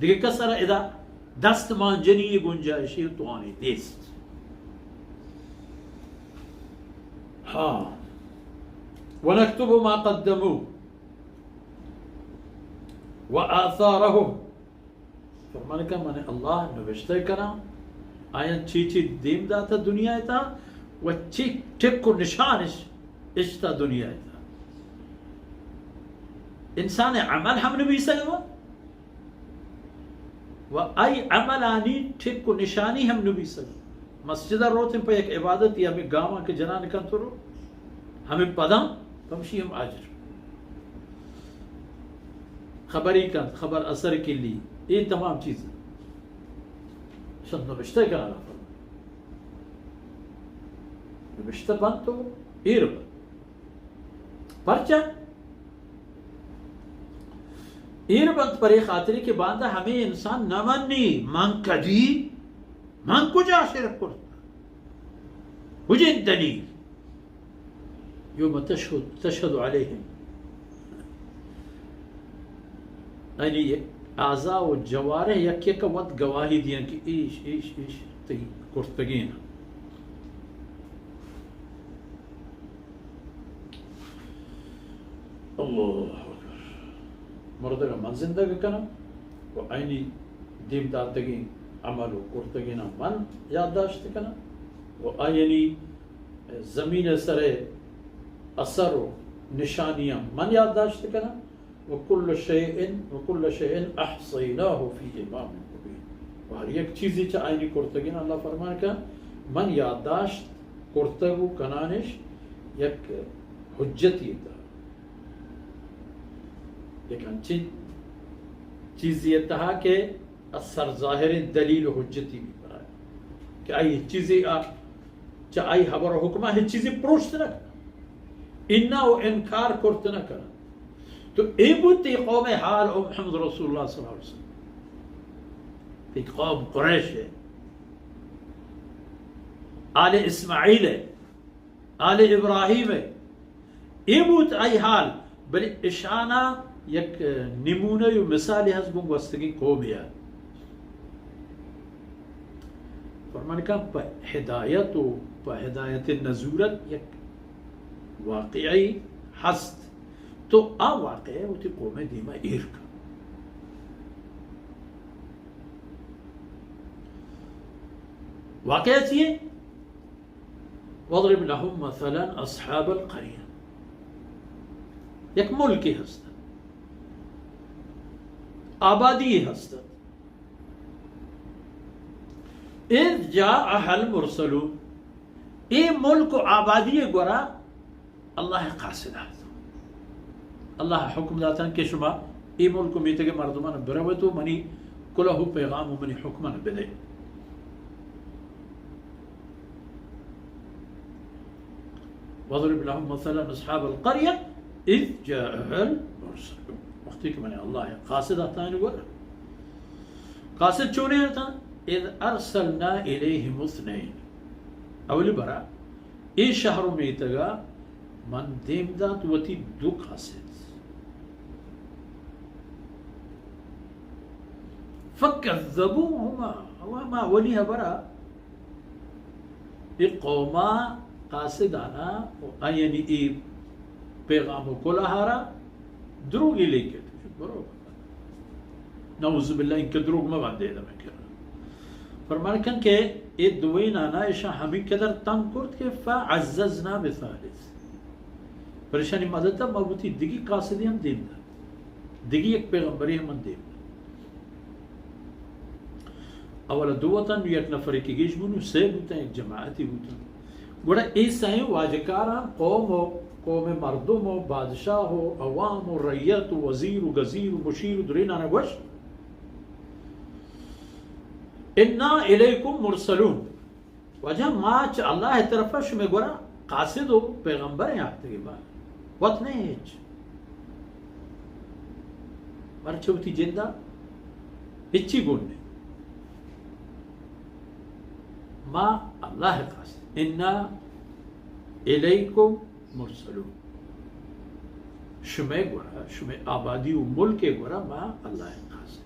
دگہ کس را ادا دست مانجنی گنجائشی توانی نیست. ہاں. ونکتب ما قدموا وآثارهم. فرمان کن من اللہ نوشتہ کناں آیاں چی چی دیم داتا دنیا تا و چی ٹک و نشانش اشتا دنیا تا. انسان عمل ہم نبیسگ و و آئی عملانی ٹک و نشانی ہم نبیسگ. مسجد ء روت پہ یک عبادت یا ہمیں گاماں کہ جنان کنت رو ہمیں پداں پمشی ہم اجر. خبری کنت، خبر اثر کلی، اے تمام چیز شد نبشتہ کنانا فرمان. نبشتہ بنت و ایر بنت. پرچہ؟ ایر بنت پرے خاطری کہ باندا ہمیں انسان نہ منی، من کدی، من کجا شرک کرت؟ کجیں دلیل؟ یوم تشہد، تشہد علیہم. یعنی اعضا و جوارح یک یک وت گواہی دیاں کہ ایش، ایش، ایش تئی کرتگین. اللہ اکبر. مردگ من زندگ کنم و آئینی دیم داتگین عمل و کرتگین من یادداشت کنم و آئینی زمین سر اثر و نشانیاں من یادداشت کنم. و کل شیء، و کل شیء احصیناہ فی امام مبین. و ہر یک چیزی چہ آئینی کرتگین اللہ فرمان کہ من یادداشت کرتگ و کنانش یک حجتی تہا، یک انچین چیزی تہا کہ از سر ظاہریں دلیل و حجتی بھی برای کہ آئی چیزی آ چہ آئی حبر و حکمہ ہچ چیزی پروشت نہ کنن، انا و انکار کرت نہ کنن. تو اے بود تی قوم حال، او محمد رسول اللہ صلی اللہ علیہ وسلم، تی قوم قریش ہے، آل اسماعیل ہے، آل ابراہیم ہے، اے بوت آئی حال، بلے اشانا یک نمونہ و مثالے ہست گوں گوستگیں قومے ء. فرمان کن پہ ہدایت و پہ ہدایت نزورت یک واقعی ہست، تو آ واقعہ وتی قوم دیما ایر کن. واقعہ چیے؟ واضرب لهم مثلا اصحاب القرية. یک ملکے ہست، آبادی ہست. اذ جاءها المرسلون. اے ملک و آبادی گورا اللہ قاصد آت. اللہ حکم داتن کہ شما اے ملک و میتگ مردمان بروت و منی کلہ و پیغام و منی حکمان بدے. واضرب لهم مثلا اصحاب القرية اذ جاءها المرسلون. وقتی کہ من اللہ قاصد آتان گورا، قاصد چونے آتان؟ اذ ارسلنا الیہم اثنین. اولی برا اے شہر و میتگا من دیم دات وتی دو قاصد. فکذبوہما، و ما اولی ہبرا اے قوما قاصدانا و آیانی اے پیغام و کلہارا دروگی لیکت. برو. نعوذ باللہ، انکہ دروگ مہ بندے دمے کرا. فرمان کن کہ اے دوینانا اشاں ہمیں قدر تنگ کرت کہ فعززنا بثالث، پریشانی مدد ما بوتی دگی قاصدی ہم دیم دا، دگی یک پیغمبری ہم من دیم دا. اولا دو وطن یک نفرے کہ گیش بونو، سے بوتن، یک جماعتی بوتن. گڑا اے سائیں واجکاراں قوم و قوم مردم و بادشاہ و عوام و رعیت و وزیر و گزیر و مشیر و درینانا گوشت، انا الیکم مرسلون. واجہ ما چہ اللہ طرفا شمے گورا قاصد و پیغمبر آتگے، ما وت نہیں ہچ. مرچہ وتی جندا ہچی گون نہیں. ما اللہ قاصد، انا الیکم مرسلون. شمئے گورا، شمئے آبادی و ملک گورا ما اللہ قاصد.